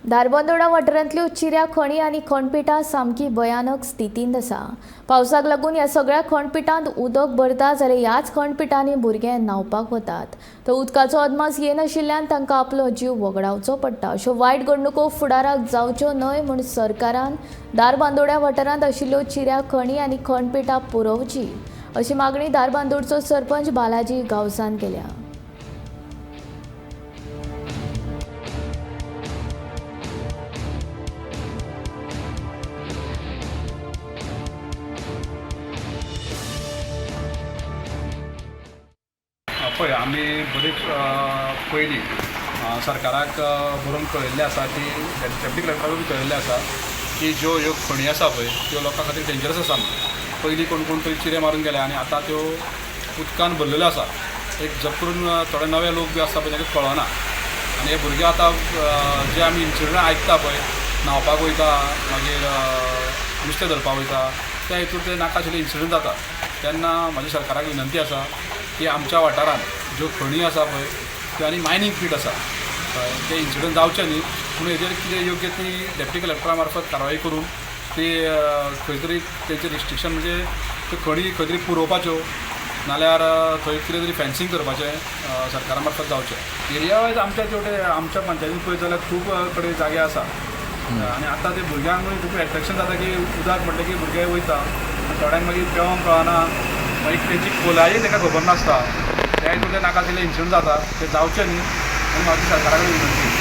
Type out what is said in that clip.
धारबांदोडा वाठारांतल्यो चिऱ्या खणी आनी खणपिठां सामकी भयानक स्थितींत आसा. पावसाक लागून ह्या सगळ्या खणपिठांत उदक भरता जाल्यार ह्याच खणपिठांनी भुरगे न्हांवपाक वतात. तर उदकाचो अदमास येनाशिल्ल्यान तांकां आपलो जीव वगडावचो पडटा. अश्यो वायट घडणुको फुडाराक जावच्यो न्हय म्हूण सरकारान धारबांदोड्या वाठारांत आशिल्ल्यो चिऱ्या खणी आनी खणपिठां पुरोवची अशी मागणी धारबांदोडचो सरपंच बालाजी गांवसान केल्या. पळय आमी बरीच पयलीं सरकाराक बरोवन कळयल्लें आसा की डेप्युटी कलेक्टराकूय कळयल्लें आसा की ज्यो ह्यो खणी आसा पळय त्यो लोकां खातीर डेंजरस आसा म्हणून. पयलीं कोण कोण तरी चिरे मारून गेले आनी आतां त्यो उदकान भरलेल्यो आसा. एक जप करून थोडे नवे लोक बी आसता पळय तांकां कळना आनी हे भुरगे आतां जे आमी इन्सिडंट आयकता पळय न्हांवपाक वयता, मागीर नुस्तें धरपाक वयता, त्या हितून ते नाका आशिल्ले इन्सिडंट जाता. तेन्ना म्हाजी सरकाराक विनंती आसा की आमच्या वाठारांत ज्यो खणी आसा पळय त्यो आनी मायनींग पीट आसा ते इन्सिडंट जावचे न्ही पूण हेजेर कितें योग्य ती डेप्युटी कलेक्टरा मार्फत कारवाई करून ती खंय तरी तेंचें रिस्ट्रिक्शन म्हणजे त्यो खणी खंय तरी पुरोवपाच्यो नाल्यार थंय कितें तरी फेन्सींग करपाचें सरकारा मार्फत जावचें. एरिया वायज आमच्या तेवटे आमच्या पंचायतीन पळयत जाल्यार खूब कडेन जागे आसा आनी आतां ते भुरग्यांकूय खूब एट्रेक्शन जाता की उदक म्हटलें की भुरगे वयता आनी थोड्यांक मागीर पेंवंक कळना, मागीर तेंची खोलाय ताका खबर नासता, त्या हितून ते नाका आशिल्ले इन्सिडंट जाता, ते जावचे न्ही म्हणून म्हाजी सरकारा कडेन विनंती.